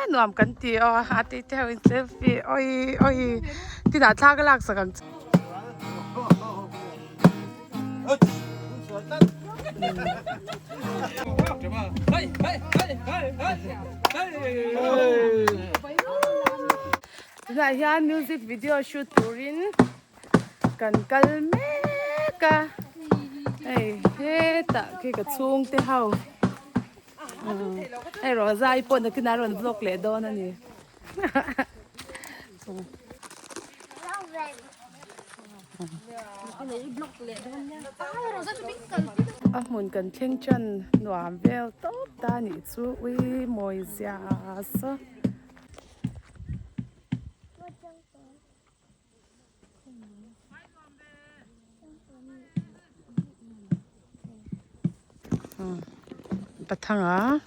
Nuam kan ti aw a tih te ho in selfie awi awi tinah thla ka lak sak ang che. Tunah hian music video shoot turin kan kal mek a hei hetah khi ka chhungte ho hei Rosa i pawh nakinah a rawn vlog leh dawn a ni. A hmun kan thleng tan nuam vel tawp ta nih chu ui mawi zia saw. Pathanga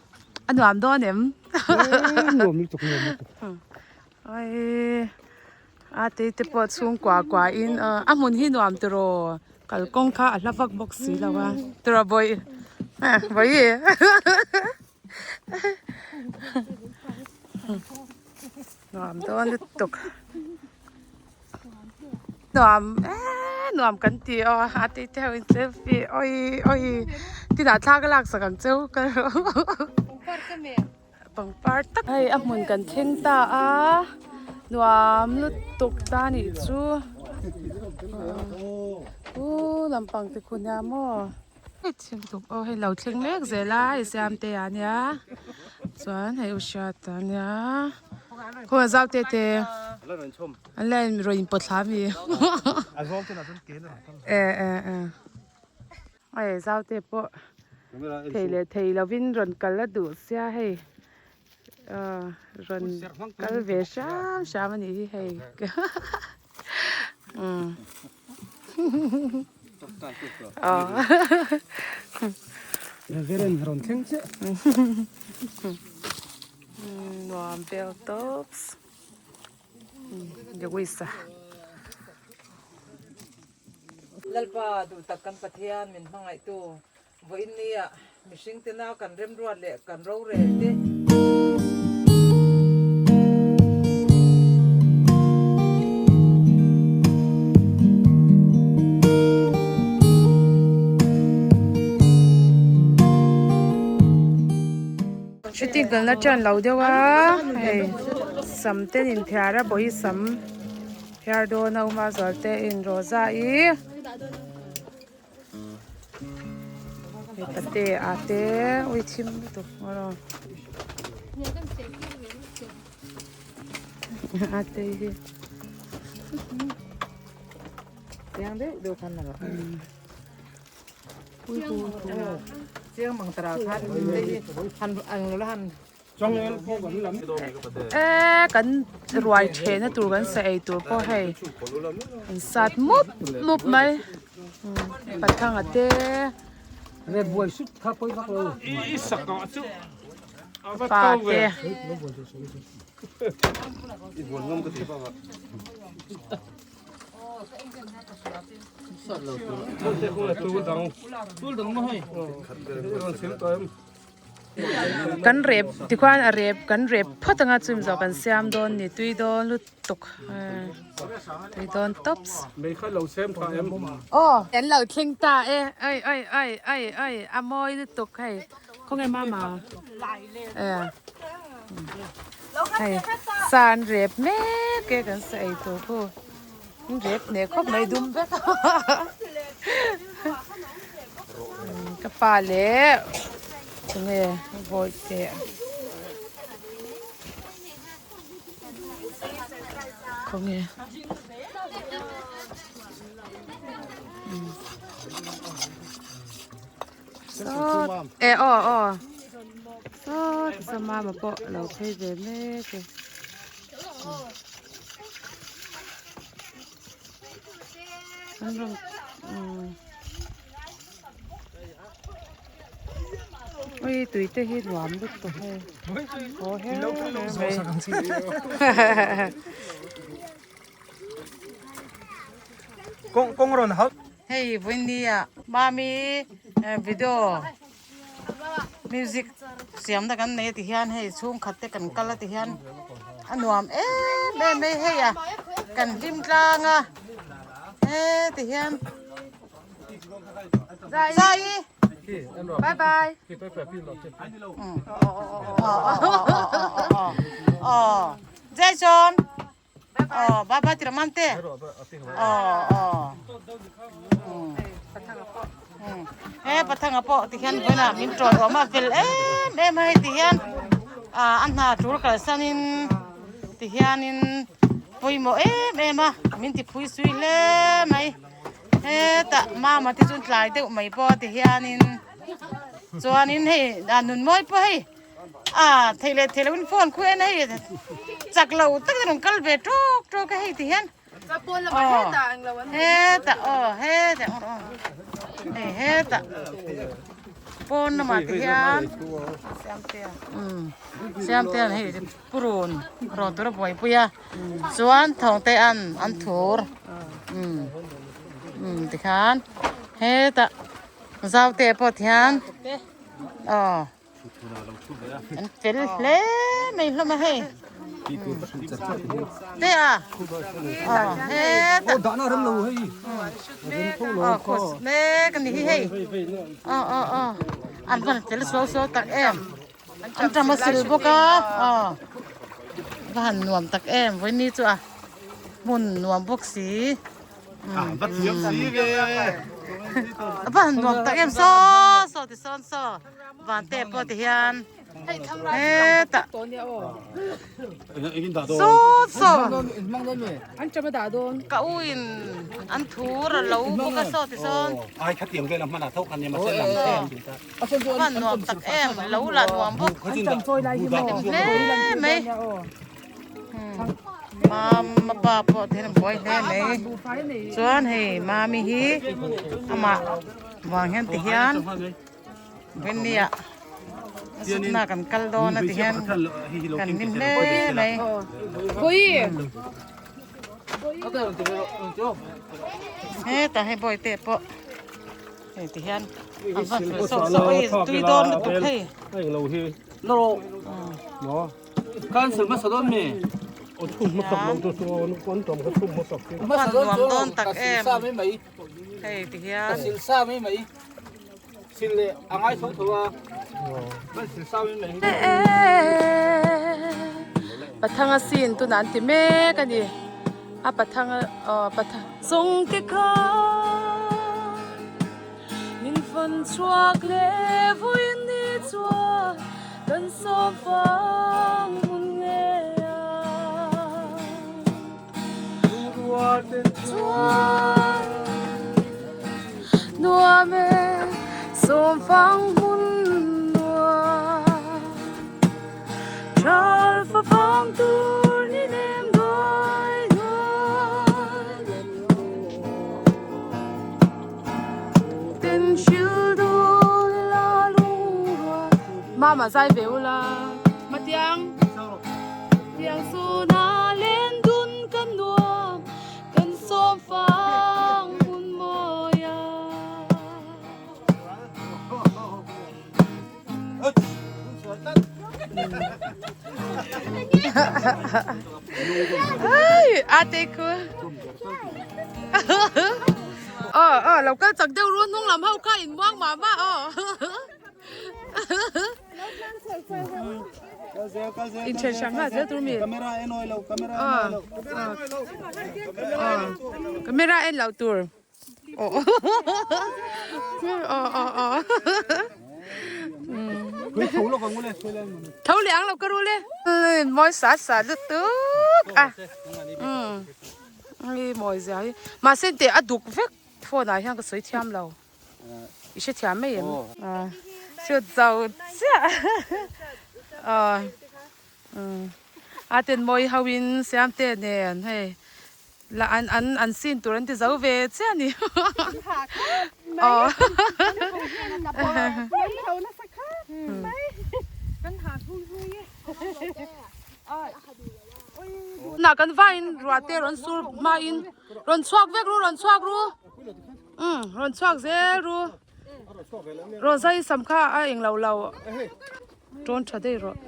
a nuam dawn em? Nuam lutuk nuam lutuk. Ai a te te pawh chhungkua kua in a hmun hi nuam tiraw kalkawng kha a hla vak bawk si lo a tiraw bawih bawih nuam dawn lutuk nuam eee nuam kan ti aw a ti te ho in selfie awi awi tinah thla ka lak sak ang cheu ka pangpar tak hei a hmun kan thleng ta a nuam lutuk ta nih chu u lampang te khu nia maw. Thingtuk aw hei lo thleng mek zel a hei siamte ah nia chuan hei u hriat ah nia khawnge zau te te an la in rawn inpawt thla ami e e e hei zau te pawh thei leh thei lovin rawn kal a duh sia hei rawn kal ve hram hram a nih hi hei umm Rawn thleng chiah nuam vel tawps Lewis a. Lalpa duhtak kan Pathian min hmangaihtu Vawiin nia mihring tena kan remruat leh kan rorel te. Shooting kalna ṭan lo deuh a hei sam te nin phiar a bawi sam phiar dawn a awm a zual te in Rosa i. Hei pate a te ui thim lutuk maw a te hi Chiang deuh deuh khan a Chiang mang tara khan han ang lo la han E kan ruai thehna tur kan sa ei tur pawh hei an sat mup mup mai pathanga te pa te. Kan rep tikhuan a rep kan rep phawt anga chumi zawh kan siam dawn ni tui dawn lutuk tui dawn tawps aw kan lo thleng ta e ai ai ai ai ai a mawi lutuk hei khawnge mama e hei sa an rep mek e kan sa ei tur khu an rep hneh khawp mai dum vek Ka pa leh tunge vawi teh khawnge sawt e aw aw sawt saw mama pawh a lo phei ve mek e. An rawn umm. Ui tui te hi nuam lutuk hei haw her her mai. Hei vawinia mami video music siamna kan nei a ti hian hei chhungkhat te kan kal a ti hian a nuam em em mai hei a kan hlim tlang a he ti hian zai bye bye aw Jason Aw bye bye tira mam te. Aw aw. He pathanga pawh ti hian vawiin ah min tawi awm a fel em em a hei ti hian ah a hna tul kalsanin ti hianin pawimawh em em a min ti phui sui hle mai hetah mama te chu tlai deuh mai pawh ti hianin chuanin hei a nunmawi pawh hei. A thei leh thei loin phone khu en a hei chak lo tak in rawn kal ve tawk tawk a hei ti hian aw hetah aw hetah aw hei hetah pawn lamah te hian siamtea hei purun rawn tur a buaipui a chuan thawngte an an thur umm tikhan hetah zaute pawh ti hian aw. An fel hle mai hlawm a hei. Te a. Aw heta. Aw khus mek a ni hi hei. Aw aw aw. An van fel suau suau tak em. An tam a sil bawk a. Aw. Va han nuam tak em vawiin ni chu a. Hmun nuam bawk si. Va han nuam tak em saw saw ti sawn saw. Van te pawh ti hian hetah saw saw ka u in an thur a lo bawk a saw ti sawn va han nuam tak em lo lah nuam bawk hle mai. Mama pa pawh te hian an buai hle mai chuan hei mami hi amah vang hian ti hian Venia a sutna kan kal dawn a ti hian kan hlim hle mai. Hetah hei bawihte pawh hei ti hian a va fel sawk sawk a hei tui dawn lutuk hei. Cancel hmasa dawn mi? Aw chhum hmasak lo chu chuan an tam kha chhum hmasak chu. Hman nuam dawn tak em. Hei ti hian. Ka sil sa mai mai. Sil leh a ngai tho tho a. Kan sil sa mai mai. Pathanga sin tunah an ti mek a ni. A pathanga aw pathang. Zawngte kha Min fan chhuak leh vawiin ni chuan kan sawm fang hmun ngei a. Chuan nuam e sawm fang hmun nuam Thal fa fang tur ni nem duai duai. Mama zai ve ula Matiang Tiang suna len dun kan nuam kan sawm fang hmun mawi a. Ai a te khu ờ ờ lo kal chak deuh ru hnung lam ho kha in muang mah mah aw in then hrang nghal zel tur mi camera en awi lo camera en awi lo camera en lo tur Tho leh ang lo ka ru le. Mawi sa sa lutuk a. Hei mawi zia hi. Mahse teh a duk vek phone ah hian ka sawi thiam lo. I hre thiam mai em? Shoot zo chiah. A ten mawi ho in siam te nen hei. La an an an sin tur an ti zo ve chiah a ni. Aw. Tunah kan vaiin ruah te rawn sur hmain rawn chhuak vek ru rawn chhuak ru umm rawn chhuak zel ru Rosa i sam kha a englo lo tawn tha daih rawh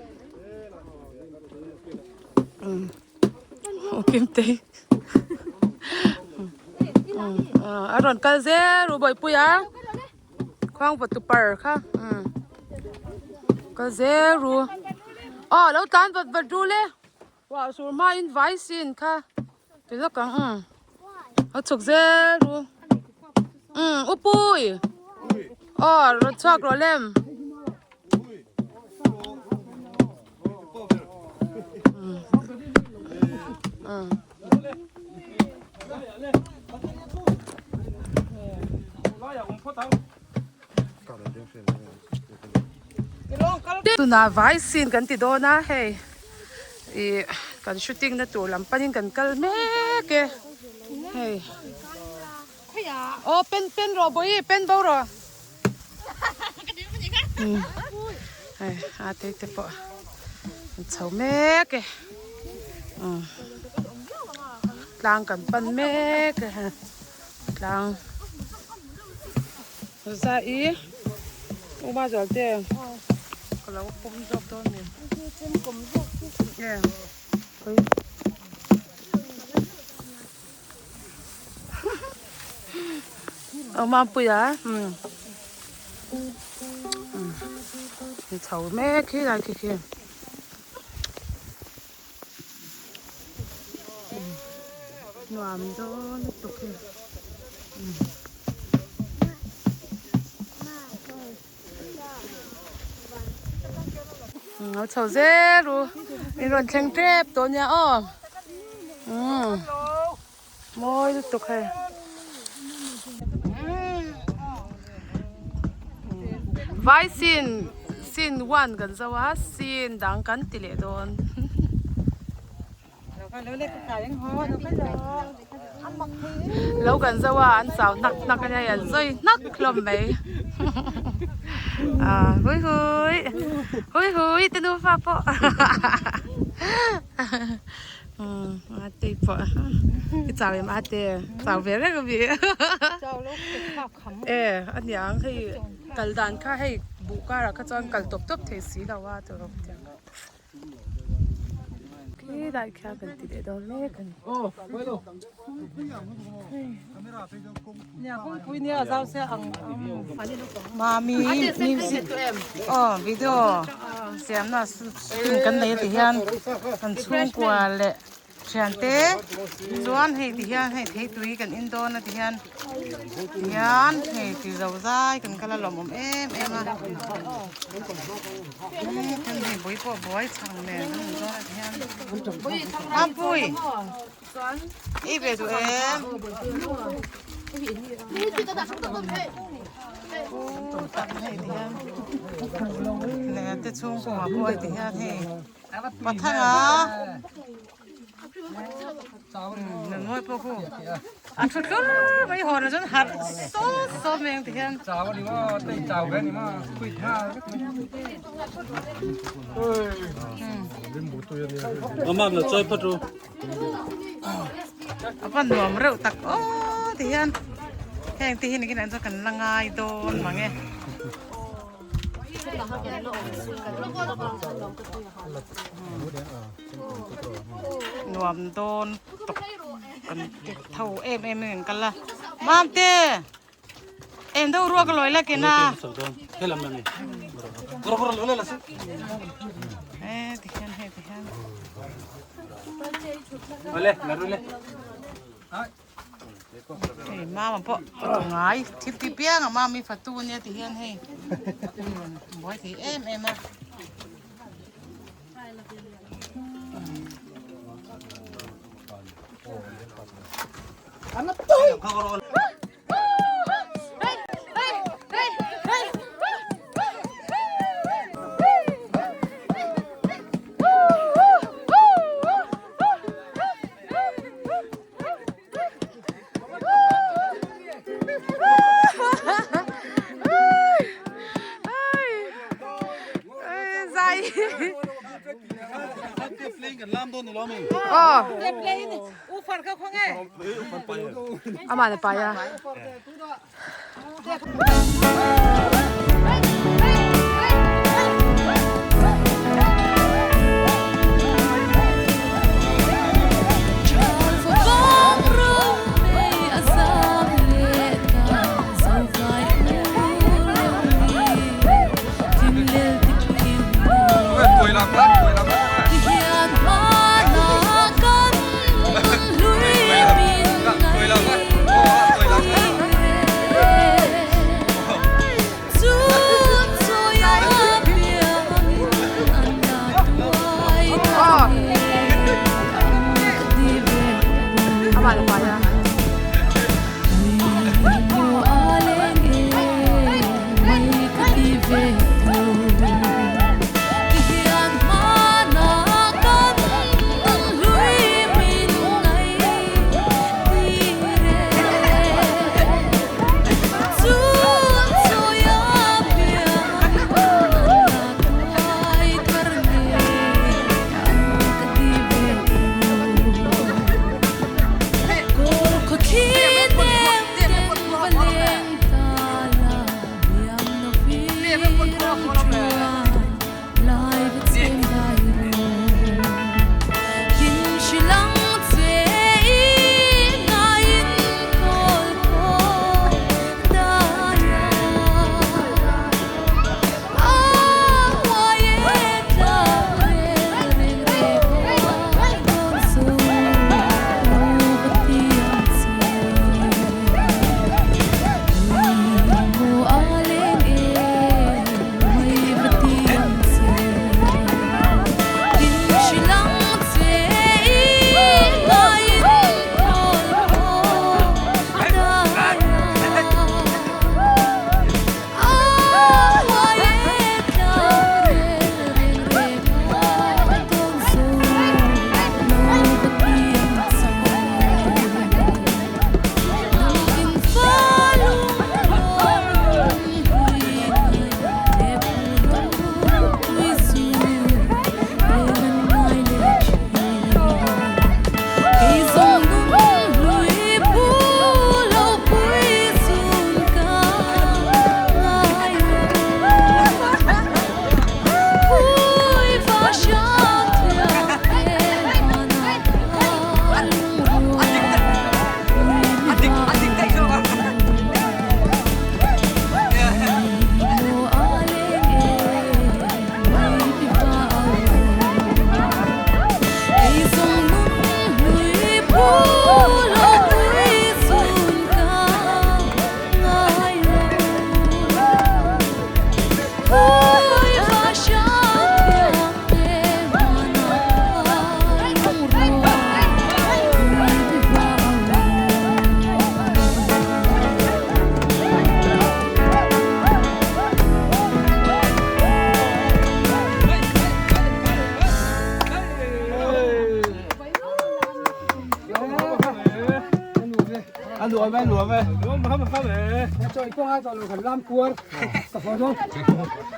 umm aw Kimtei umm a rawn kal zel ru bawihpui a. Khuang va tupar kha umm kal zel ru aw lo tlan vat vat ru le ruah sur hmain vai sin kha ti lawk ang umm lo chhuk zel ru umm u pui aw rawn chhuak rawh lem. Tunah vai scene kan ti dawn a hei ih kan shooting na tur lam panin kan kal mek e hei aw pen pen rawh bawihi pen bo rawh hei a te te pawh an chho mek e tlang kan pan mek e tlang zaii uma zual te ka lo pawm zawk dawn a ni Aw Mampuia umm umm chho mek hi lai khi khi nuam dawn lutuk hi umm. Lo chho zel u in rawn thleng tep tawh nia aw umm mawi lutuk hei vai sin sin one kan zo a sin dang kan ti leh dawn. Lo kan zo a an chau hnak hnak a nia an zawi hnak hlawm mai ah hui hui hui hui te nufa pawh umm a tei pawh i chau em a te chau ve reng a mi e a niang hei kal dan kha hei buh karah kha chuan kal tawp tawp thei si lo a tawrh tiang. Khi lai khian kan ti leh dawn mek a ni. Mami music aw video siamna shooting kan nei a ti hian kan chhungkua leh Thiante chuan hei ti hian hei theitui kan in dawn a ti hian ti hian hei ti zo zai kan kal a lawmawm em em a kan hei bui pawh buai chhang nen kan in dawn a ti hian Mampui i ve duh em tak hei ti hian leh te chhungkua pawh hei ti hian hei Pathanga nunmawi pawh khu a thu tlur mai hawn ah chuan harh sawt sawt mai ang ti hian. A va nuam reuh tak aw ti hian heng te hi nikin ah chuan kan la ngai dawn mang e. Nuam dawn tawp kan ti tho em em in kan kal a Mamte eng deuh ruak a lawi la ken a e tikhian hei tikhian. Hei mama pawh a tawng ngai thil ti piang a mami fatu ania ti hian hei buai thei em em a. Aw. Amah na pai a.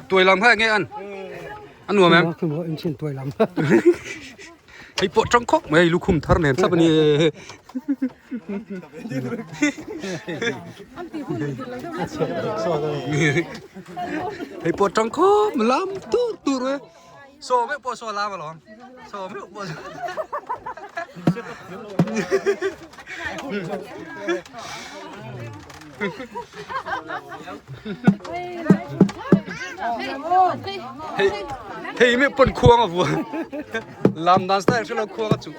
Tuai lam kha enge an a nuam em hei pawh tang khawp mai lukhum thar nen thlap ani hei pawh tang khawp lam tur tur e saw meuh pawh saw lam alawm saw meuh pawh Hei hei meuh pawn khuang a vua lam dan style hrelo khuang a chuh.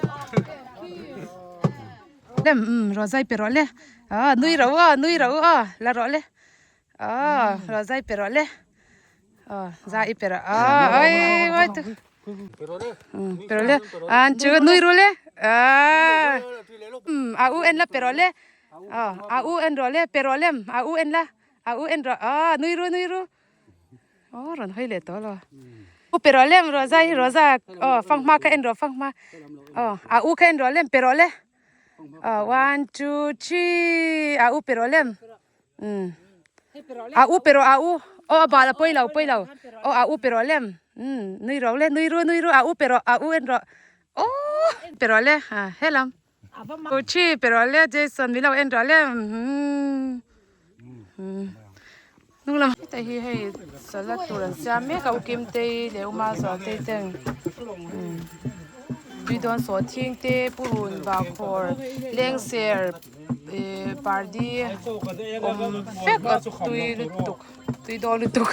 Lem um rawh zai pe rawh le ah nui ro a nui ro a la rawh le ah rawh zai pe rawh le ah zai pe rawh ah ai mai tu pe rawh le an chu nui ru le ah um a u en la pe rawh le ah a u en rawh le pe rawh lem a u en la a u en rawh ah nui ru nui ru aw rawn hawi leh tawh lo u pe rawh lem rawh zai rawh za aw fanghma kha en rawh fanghma aw a u kha en rawh lem pe rawh le aw one two three a u pe rawh lem um a u pe rawh a u aw a bal a pawi lo pawi lo aw a u pe rawh lem. Umm nui rawh le nui ru nui ru a u pe rawh a u en rawh aww pe rawh le ha helam u thi pe rawh le Jason min lo en rawh le umm hnung lam heta hi hei salad tur an siam mek a u Kimtei leh u Mazualtei ten umm tui dawn sawh thing te purun bahkhawr lengser ihh pardi awm vek a tui lutuk. Tui dawn lutuk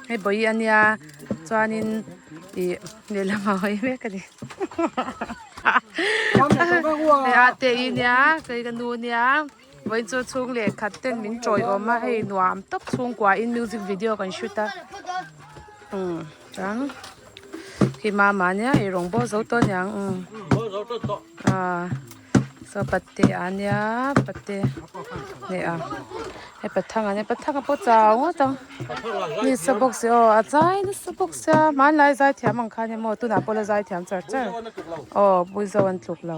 hei bawi a nia chuanin ih lehlam ah hawi mek a ni hei a te i nia kei ka nu nia vawiin chu chhung leh khat ten min tawiawm a hei nuam tawp chhungkua in music video kan shoot a umm chuan khi mama nia ei rawng bawk zo tawh aniang umm ah. Saw patte a nia patte leh a hei pathang a nia pathang a pawh chau ngawt ang mi sa bawk si aw a zai nasa bawk sia hmanlai zai thiam ang khan emaw tunah pawh la zai thiam char char aw buizo an tluk lo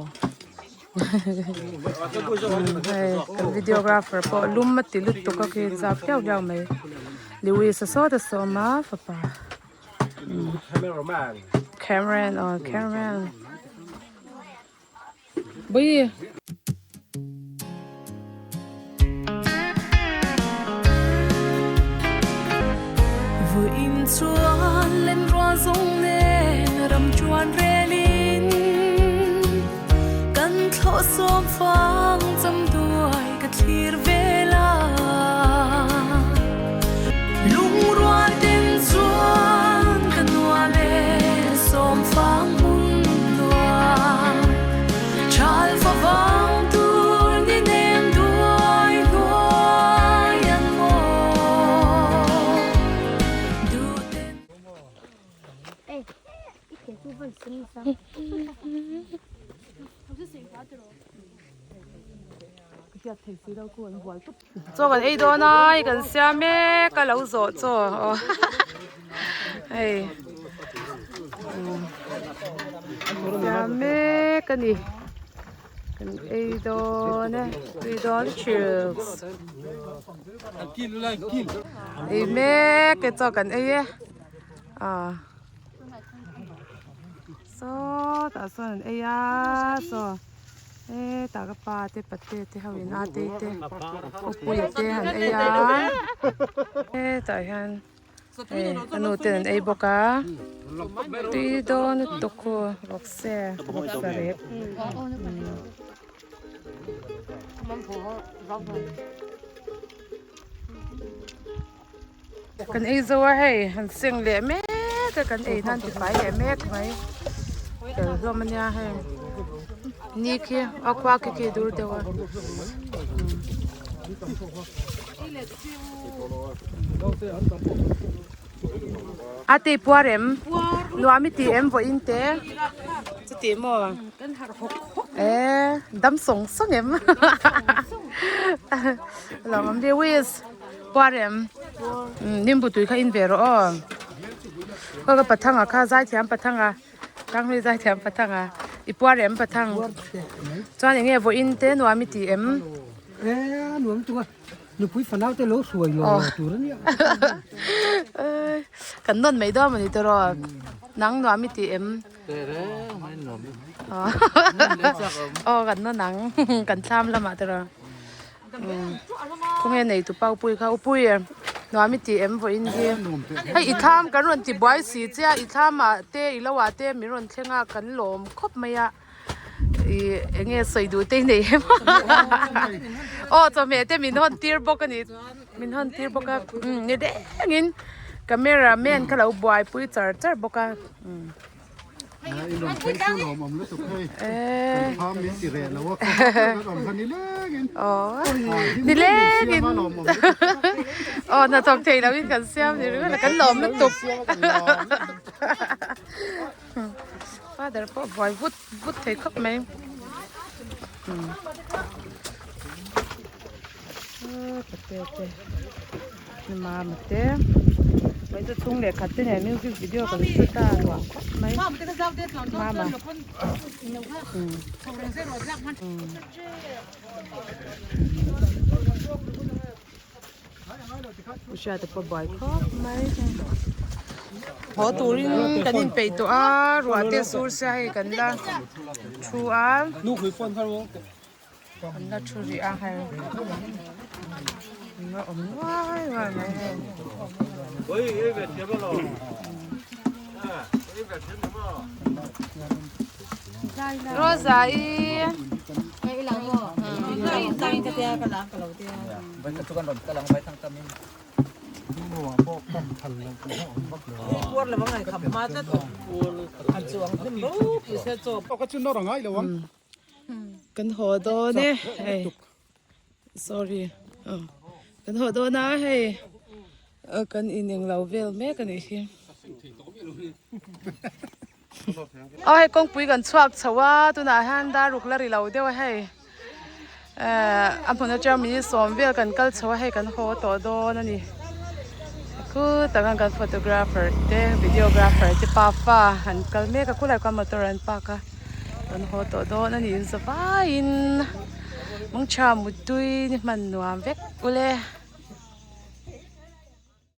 hei kan videographer pawh lum a ti lutuk a khi zap hliau hliau mai Lewis a sawt a sawm a fapa. Cameraman aw cameraman. Bawi. Chaw kan ei dawn a hei kan siam mek a lo zawh chaw aw hei siam mek a ni kan ei dawn e tui dawn chips ei mek e chaw kan ei e ah sawtah sawn an ei a saw. Hetah ka pa te pate te ho in a tei te upuia te han ei a hetah hian hei a nu ten an ei bawk a tui dawn lutuk khu vawk se vawk sa rep Kan ei zo a hei han seng leh mek a kan ei nan tifai leh mek mai tel hlawm ania hei ni khi a khua khi khi dur deuh a a ti puar em nuam i ti em vawiin te chuti maw e dam sawng sawng em lo awm lewis. Puar em? Umm nimbu tui kha in ve rawh aw. Aw ka pathanga kha zaithiam pathanga Tlanghlui zaithiam pathanga i puar em pathang chuan eng nge vawiin te nuam i ti em? E nuam tuk a nupui fanau te lo hruai lo lo tur a nia. Kan nawn mai dawn mawni tawh nang nuam i ti em? Aw kan nawn ang kan thlam lamah tawh. Khawnge nei tu pau pui kha upui nuam i tih em vawiin hi hei i thlam kan rawn ti buai si che a i thlam ah te i lo ah te min rawn thleng a kan lawm khawp mai a ih eng nge sawi duh te i nei em aw chawhmeh te min hawn tir bawk a ni min hawn tir bawk a umm ni dengin camera man kha lo buaipui char char bawk a. Nilengin aw hnathawk thei loin kan siam ni ringawt a kan lawm lutuk father pawh buai vut vut thei khawp mai pate te mama te mai chu chhung leh khat te nen music video kan shoot a nuam khawp mai mama u hriata pawh buai khawp mai. Haw turin kan inpeih tawh a, ruah te a sur sia hei kan la thu a. Kan la thu rih a hei. An la awm nuai nuai mai hei. Rosa i. Kan haw dawn e hei sorry kan haw dawn a hei kan ineng lo vel mek a nih hi aw hei kawngpui kan chhuak chho a tunah hian dar ruk la ri lo deuh a hei ehh a hmun atang minute sawm vel kan kal chho a hei kan haw tawh dawn a ni khutah khan kan photographer te videographer te pafa an kal mek a khulai khuan motor an park a kan haw tawh dawn a ni in zavaiin mangtha mutui ni hman nuam vek ule.